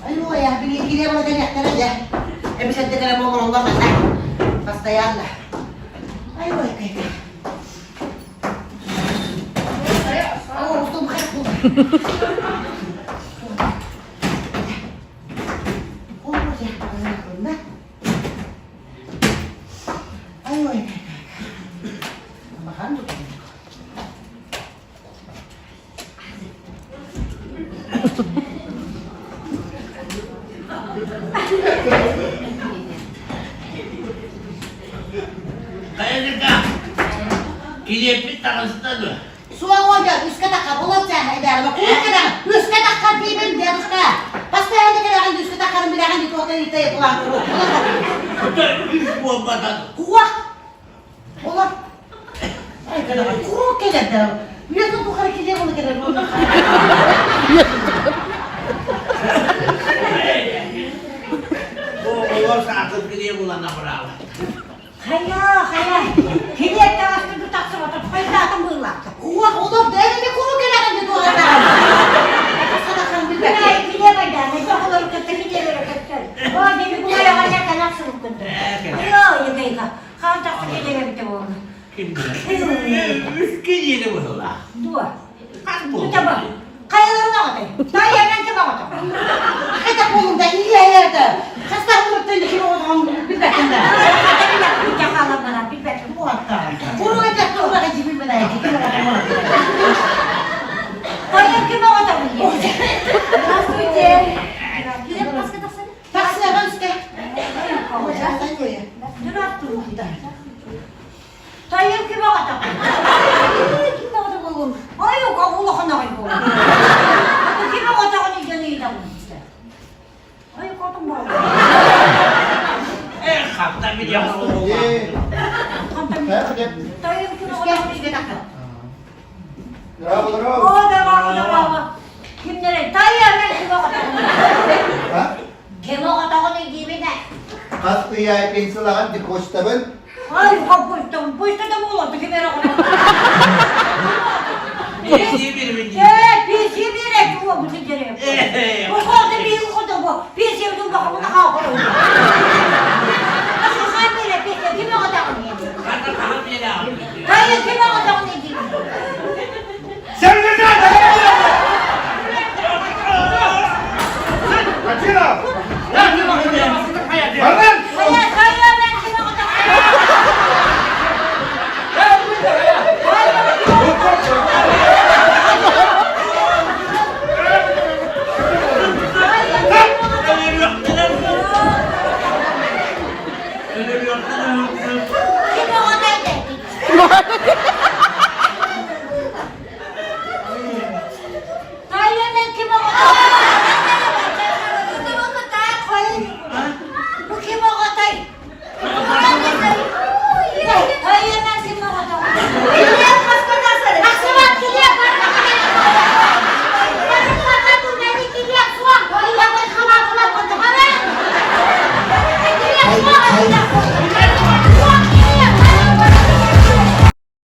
Айуойа, били кириэ була кэлиэхтэрэ дьэ. Эбисэрдэ кэлэ буолороллор манна. Постоянно. Айуой, кайка. О, устум хайт була. О, дьэ, Айуой, кайка. Махан бу. Хайа Килиэппит таҕыста дуо? Суоҕа үскэ тахха булат сээһэйдээҕэ кууккадаҕа үскэ тахха диибин дедушка постоянно кэлэҕин үскэ таххарын билэҕин ди туохта ыйыта тулаан Үс буолбатах. Куах Олор куруук кэлэрдэр. Үйэтин тухары килиэ буола кэлэр Оҕолор саатыр килиэ булан абыраабат. Хайа, хайа, килиэп таҥаспын тахсыбатах, хайдаатым быылаата. Уох, олор дэрэни куруук кэлэҕин ди туохатаан. Садахан билбэт. Килиэп айдаана, оҕолору кытта килиэп көттөр. Оо, деби булайаҕа канал сылыккын. Йоо, егейка. Хаан тахса кэлэр эбитэ буолла. Ким билэр? Үс киһини быһылаах. Дуо? Хас буолла? Таба. Хайаларын аҕатай? Тайанан ким аҕата? Хайда буолунда ийэ-эйэтэ. Хаста буруттан ким оҕотоҕун билбэккин да. Хаалан баран билбэккин. Куруук этэ туһуга дьибил бэнэ ким оҕотоҕун. Тайан ким оҕотоҕун? Здравствуйте. Килеп маска тахсады? Тахсыаҕа үстэ. Здравствуйте. Тайым ким оҕото? Ким оҕото буолуом? Ой, улахан аҕай буолуом. Ким оҕотоҕун илдьэн ыйытабын. Ой, хотум буолуом. Э, хатта билиэм Тайым ким оҕотоҕун Үстэ тахса. Браво, браво. О, браво, браво. Кимнэрэй? Тайым ким оҕотоҕун? Ким оҕотоҕун диибин ээ? Хас ый аайы пенсиялаҕын ди почтабын. Ай, почтам, почта да буолуо, ким эрэ оҕотоҕун. Пенсия биэрэбин дии. Ээ, пенсия биэрээччи буолбут сидэрэ. Бу хоото биир хото бу, пенсия дулбаха муна хаахыр. Хахан биэрэ пенсия ким оҕотоҕун диэн. Хата хаһан биэрээҕин. Хайа ким оҕотоҕун диэн. Баран! Хайа, хайа, мен ким оҕотоҕун. Ким оҕотой